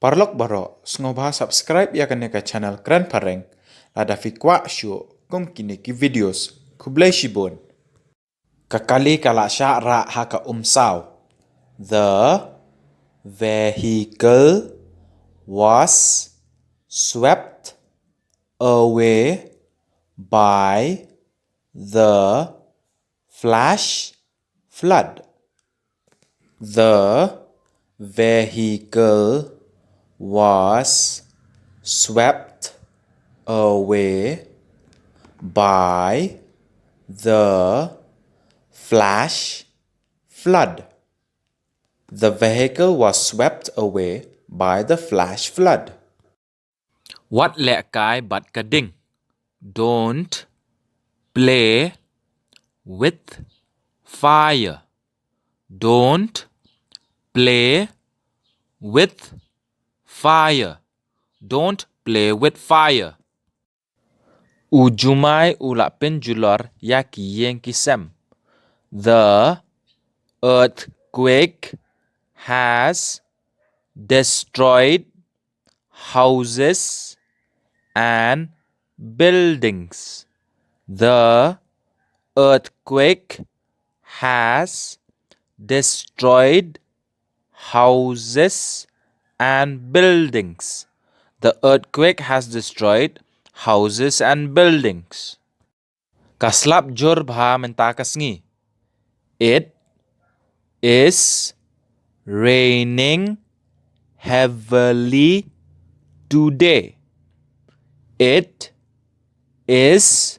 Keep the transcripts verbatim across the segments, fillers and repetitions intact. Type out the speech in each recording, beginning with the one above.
Paralok baroh, sngewbha subscribe ïa kane ka channel Kren Phareng, lada phi kwah shuh kum kine ki videos. Khublei shibun. Ka kali ka la shah rah ha ka umsaw. The vehicle was swept away by the flash flood. The vehicle was swept away by the flash flood. The vehicle was swept away by the flash flood. Wat lehkai bad ka ding. Don't play with fire. Don't play with fire. Don't play with fire. U jumai u la pynjulor ïa ki ïing ki sem. The earthquake has destroyed houses and buildings. The earthquake has destroyed houses and buildings. The earthquake has destroyed houses and buildings. Ka slap jur bha mynta ka sngi. It is raining heavily today. It is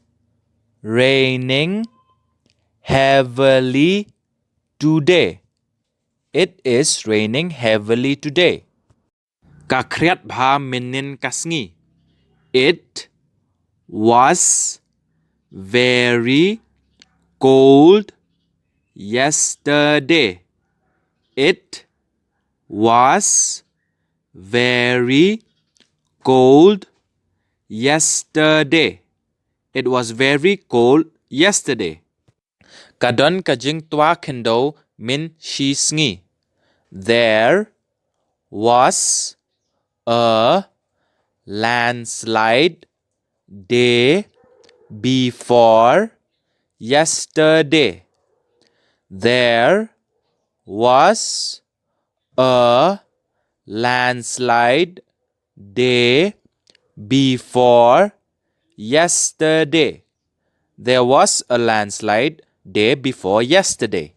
raining heavily today. It is raining heavily today. Ka khriat bha mynnin ka sngi. It was very cold yesterday. It was very cold yesterday. It was very cold yesterday. Ka don ka jingtwa khyndew mynshi sngi. There was a landslide day before yesterday. There was a landslide day before yesterday. There was a landslide day before yesterday.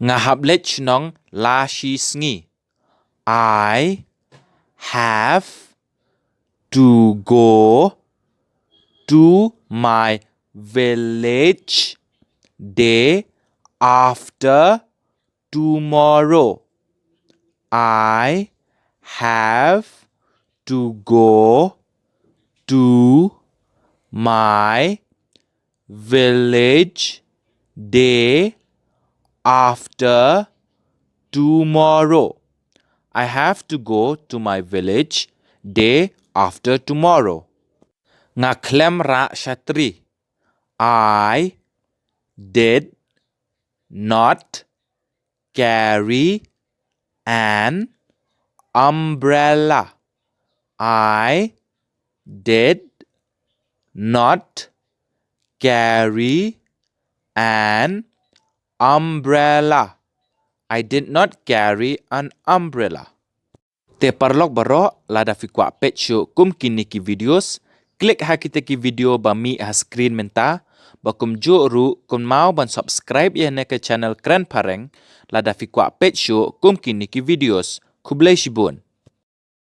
Nga hap leit shnong la shi sngi. I have to go to my village day after tomorrow. I have to go to my village day after tomorrow. I have to go to my village day after tomorrow. Nga khlem rah shatri. I did not carry an umbrella. I did not carry an umbrella. I did not carry an umbrella. Te paralok baroh, lada phi kwah peit shuh kum kine ki videos, click ha kita ki video ba mih ha screen mynta, ba kumjuh ruh kynmaw ban subscribe ïa kane ka channel Kren Phareng, lada phi kwah peit shuh kum kine ki videos. Khublei shibun.